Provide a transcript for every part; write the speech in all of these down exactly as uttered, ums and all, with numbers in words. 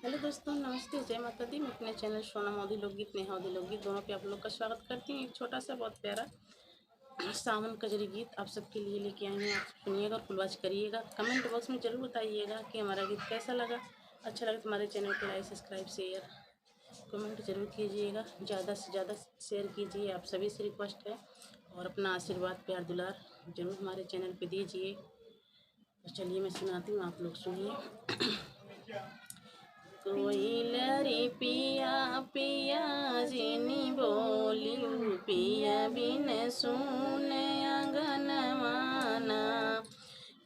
हेलो दोस्तों, नमस्ते, जय माता दी। मैं अपने चैनल सोना मोदी लोकगीत, नेहा मोदी लोकगीत दोनों पे आप लोग का स्वागत करती हूँ। एक छोटा सा बहुत प्यारा सावन कजरी गीत आप सबके लिए लेके आई हूँ। आप सुनिएगा और फुलवाच करिएगा। कमेंट बॉक्स में ज़रूर बताइएगा कि हमारा गीत कैसा लगा। अच्छा लगे तो हमारे चैनल को लाइक, सब्सक्राइब, शेयर, कमेंट ज़रूर कीजिएगा। ज़्यादा से ज़्यादा शेयर कीजिए, आप सभी से रिक्वेस्ट है। और अपना आशीर्वाद, प्यार, दुलार ज़रूर हमारे चैनल पे दीजिए। तो चलिए मैं सुनाती हूँ, आप लोग सुनिए। कोइलरी पिया पिया जिनी बोलिउ, पिया बिन सून अंगनवाना।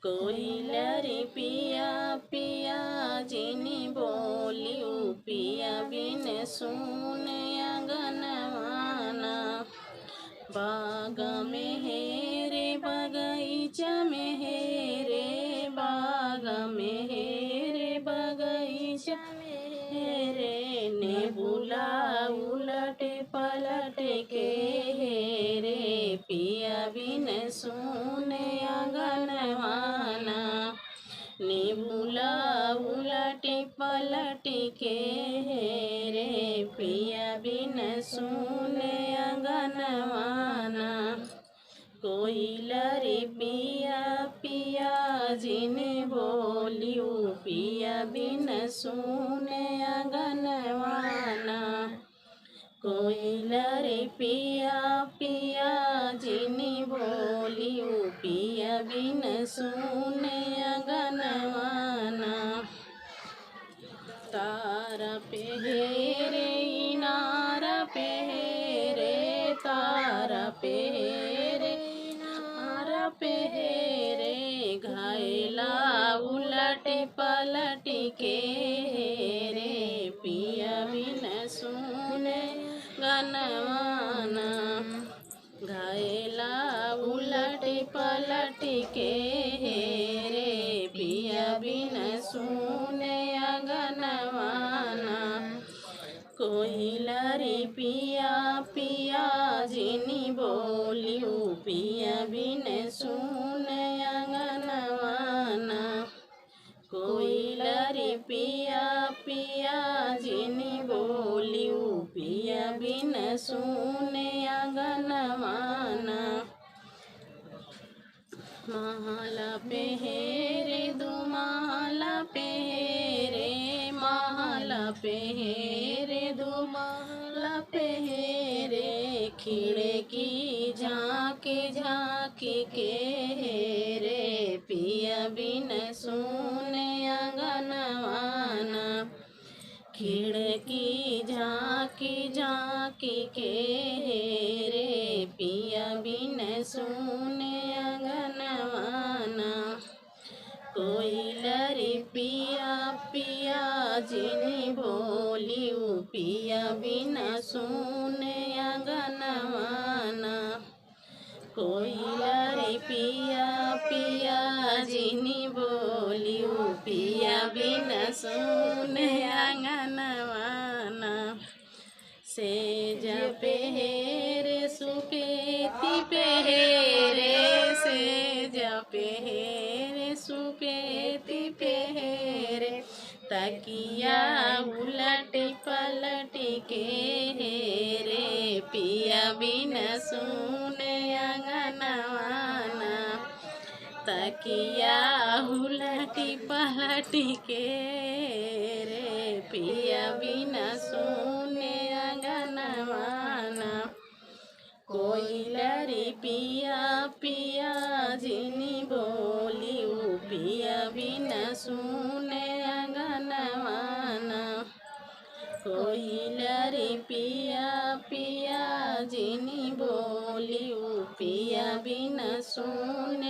कोइलरी पिया पिया जिनी बोलिउ, पिया बिन सून अंगनवाना। बाग में हेरे, बगीचा में हेरे, बाग में हेरे, बगीचा में हेरे, नेबुला उलट पलट के हेरे, पिया बिन सून अंगनवाना। नेबुला उलट पलट के हेरे, पिया बिन सून अंगनवाना। कोइलरी पिया पिया जिन बोलिउ, पिया बिन सून अंगनवाना। कोइलरी पिया पिया जिन बोलिउ, पिया बिन सून अंगनवाना। तारा पे हेरे, इनारा पे हेरे, तारा पे हेरे, इनारा पे हेरे, घायला उलट पलट के हेरे, पिया बिन सून अंगनवाना। घायला उलट पलट के हेरे, पिया बिन सून अंगनवाना। कोइलरी पिया पिया जिनी बोलिउ, पिया बिन सून अंगनवाना। कोइलरी पिया पिया जिनी बोलिउ, पिया बिन सून अंगनवाना। महला पे हेरे, दू महला पे हेरे, महला पे हेरे, दू महला पे हेरे, खिड़की झाँक झाँक के हेरे, पिया बिन सून अंगनवाना। खिड़की झाँक झाँक के हेरे, पिया बिन सून अंगनवाना। कोइलरी पिया पिया जिनी बोलिउ, पिया बिन सून अंगनवाना। कोइलरी पिया पिया जिनी बोलिउ, पिया बिन सून अंगनवाना। सेज पे हेरे, सुपेती पे हेरे, सेज पे हेरे, सुपेती पे हेरे, तकिया उलट पलट के हेरे, पिया बिन सून अंगनवाना। तकिया उलट पलट के हेरे, पिया बिन सून अंगनवाना। कोइलरी पिया पिया जिनी बोलिउ, पिया बिन सून अंगनवाना। कोइलरी पिया पिया जिनी बोलिउ, पिया बिन सून